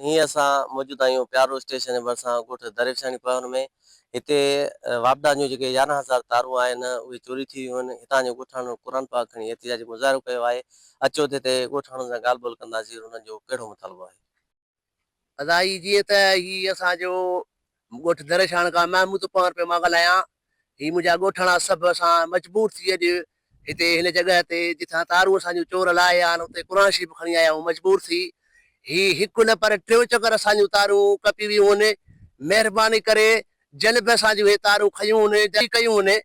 هي اسان موجود آهيون پيارو اسٽيشن جي ڀرسان ڳوٺ دريوشاڻي پهر ۾ هتي واپڊا جون جيڪي 11000 تارون آهن اهي چوري ٿي ويون آهن هتان جي ڳوٺاڻن قرآن پاڪ کڻي احتجاجي مظاهرو ڪيو آهي اچو ته هتي ڳوٺاڻن سان ڳالهه ٻولهه ڪنداسين انهن جو ڪهڙو مطالبو آهي. ادا هي جيئن ته هي اسان جو ڳوٺ دريشاڻ کان محمود پنهور پيو مان ڳالهايان هي منهنجا ڳوٺاڻا سڀ اسان مجبور ٿي اڄ هتي هن جڳهه تي جتان تارون اسان جون چور لاهي آيا آهن اتي قرآن شريف کڻي آيا آهيون مجبور ٿي هي هڪ نه پر ٽيون چڪر اسان جون تارون ڪپي ويون هن مهرباني ڪري جن به اسان جون هي تارون کنيون هن جي ڪيون هن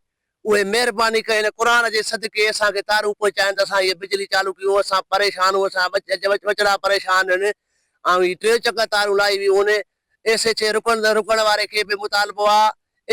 اهي مهرباني ڪري هن قرآن جي صدقي اسان کي تارون پهچائن ته اسان هيء بجلي چالو ڪيون اسان پريشان هون اسان ٻچڙا پريشان هن ۽ هي ٽيون چڪر تارون لاهي ويون هن ايس ايڇ اي رڪڻ رڪڻ واري کي به مطالبو آ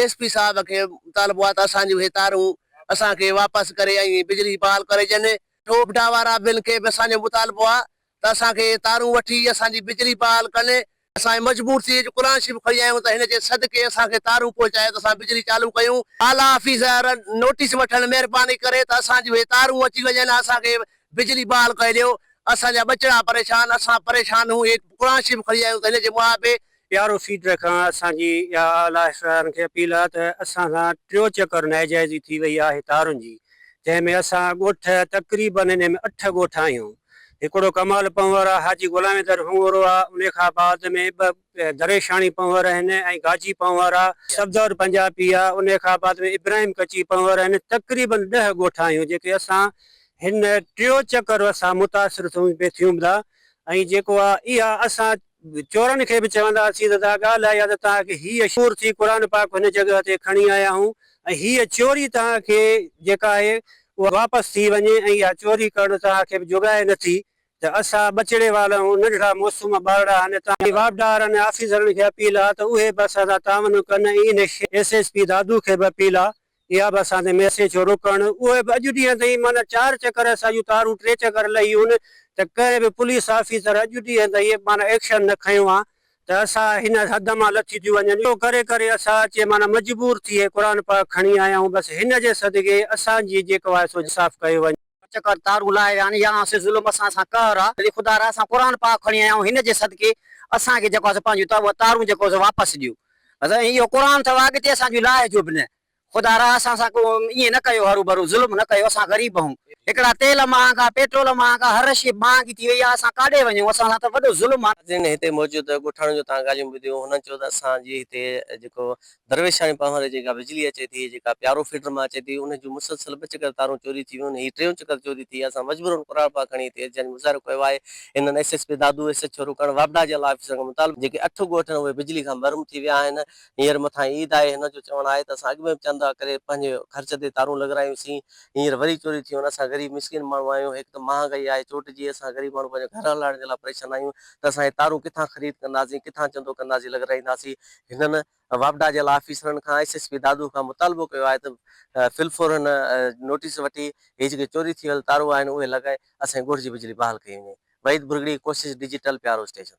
ايس پي صاحب کي مطالبو آ ته اسان جون هي تارون اسان کي واپس ڪري ۽ بجلي بحال ڪري ڏين. ٽوپڊا وارا بن کي به اسان جو مطالبو آ ته اسان کي تارون وٺي اسان جي بجلي بحال ڪن. اسان مجبور ٿي اڄ قرآن شريف کڻي آيا آهيون ته هن جي صدقي اسان کي تارون پهچايو ته اسان بجلي چالو ڪيون. اعليٰ آفيسر نوٽيس وٺن مهرباني ڪري ته اسان جون هي تارون اچي وڃن اسان کي بجلي بحال ڪري ڏيو. اسان جا ٻچڙا پريشان اسان پريشان هون هي قرآن شريف کڻي آيا آهيون ته هن جي معافي پيارو فيڊر کان اسان جي اها اعليٰ افسران کي اپيل آهي ته اسان سان ٽيون چڪر ناجائزي ٿي وئي آهي تارن جي جنهن ۾ اسان ڳوٺ تقريبن انهي ۾ اٺ ڳوٺ آهيون هڪڙو ڪمال پنهور آهي حاجي غلام حيدر هنڱورو آهي انهي کان بعد ۾ ٻه دريشاڻي پنهور آهن ۽ گاجي پنهور آهي صفدر پنجابي آهي انهي کان بعد ۾ ابراهيم ڪچي پنهور آهن تقريبن ڏهه ڳوٺ آهيون جيڪي اسان هن ٽيون چڪر اسان متاثر ٿيون ٿا ۽ جيڪو آهي اها اسان چورن کي به چونداسين ته دا ڳالهه آهي يا ته توهان کي هيء شور ٿي قرآن پاڪ هن جڳهه تي کڻي آيا آهيون ۽ هيء چوري توهان کي جيڪا آهي اها واپس ٿي وڃي ۽ اها چوري ڪرڻ توهان کي به جوڳائي نه ٿي ته اسان ٻچڙي وال آهيون ننڍڙا معصوم ٻارڙا آهن توهان جي واپڊارن ۽ آفيسرن کي اپيل آهي ته اهي به اسان سان تعاون ڪن ۽ ان ايس ايس پي دادو کي به اپيل آهي اها به اسان تي ميسيج ڇو روڪڻ اهي به اڄ ڏينهن تائين معنيٰ چار چڪر اسان جون تارون ٽي چڪر لهي هن ته ڪنهن به پوليس آفيسر اڄ ڏينهن تائين معنيٰ ايڪشن نه کنيو آ ته اسان هن حد مان لٿي ٿيون وڃن اهو ڪري ڪري اسان اچي معنيٰ مجبور ٿي هي قرآن پاڪ کڻي آيا آهيون بس هن جي صدقي اسان جي جيڪو آهي سو انصاف ڪيو وڃي. چڪر تارون لاهي ويا آهن يا سي ظلم اسان سان قهر آ ڀلي خدا را اسان قرآن پاڪ کڻي آيا آهيون هن جي صدقي اسان کي جيڪو آهي سو پنهنجون تارون جيڪو سو واپس ڏيو بس ۽ اهو قرآن اٿو اڳتي اسان جون لاهجو به نه. خدا را اسان سان ڪو ائين نه ڪيو هروڀرو ظلم نه ڪيو اسان غريب آهون. هڪڙا تيل مهانگا پيٽرول مهانگا هر شيء مهانگي ٿي وئي آهي اسان ڪاڏي وڃون اسان سان ته وڏو ظلم آهي. ناظرين هتي موجود ڳوٺاڻن جون توهان ڳالهيون ٻڌيون هنن چيو ته اسان جي هتي جيڪو درويشاڻي پنهور جيڪا بجلي اچي ٿي جيڪا پيارو فيڊر مان اچي ٿي ان جون مسلسل ٻه چڪر تارون چوري ٿي ويون هي ٽيون چڪر چوري ٿي اسان مجبورن قرآن پاڪ کڻي هتي احتجاجي مظاهرو ڪيو آهي هنن S S P Dadu, S H O رڪڻ، واپڊا جي اعليٰ آفيسرن کان مطالبو جيڪي اٺ ڳوٺ آهن اهي بجلي کان محروم ٿي ويا آهن، هينئر مٿان عيد آهي، هن جو چوڻ آهي ته اسان اڳ ۾ به چندا ڪري پنهنجي خرچ تي تارون لڳرايون سين، هينئر وري چوري ٿيون آهن، اسان غريب مسڪين ماڻهو آهيون، هڪ ته مهانگائي آهي چوٽ جي، اسان غريب ماڻهو پنهنجو گهر هلائڻ جي لاء پريشان آهيون ته اسان هي تارون ڪٿان خريد ڪنداسين، ڪٿان چندو ڪنداسين لڳرائينداسين، هنن واپڊا جي اعليٰ آفيسرن کان ايس ايس پي دادو کان مطالبو ڪيو آهي ته في الفور هن نوٽيس وٺي هي جيڪي چوري ٿي ويل تارون آهن اهي لڳائي اسان جي ڳوٺ جي بجلي بحال ڪئي وڃي. وحيد ڀرڳڙي، ڪوشش ڊجيٽل، پيارو اسٽيشن.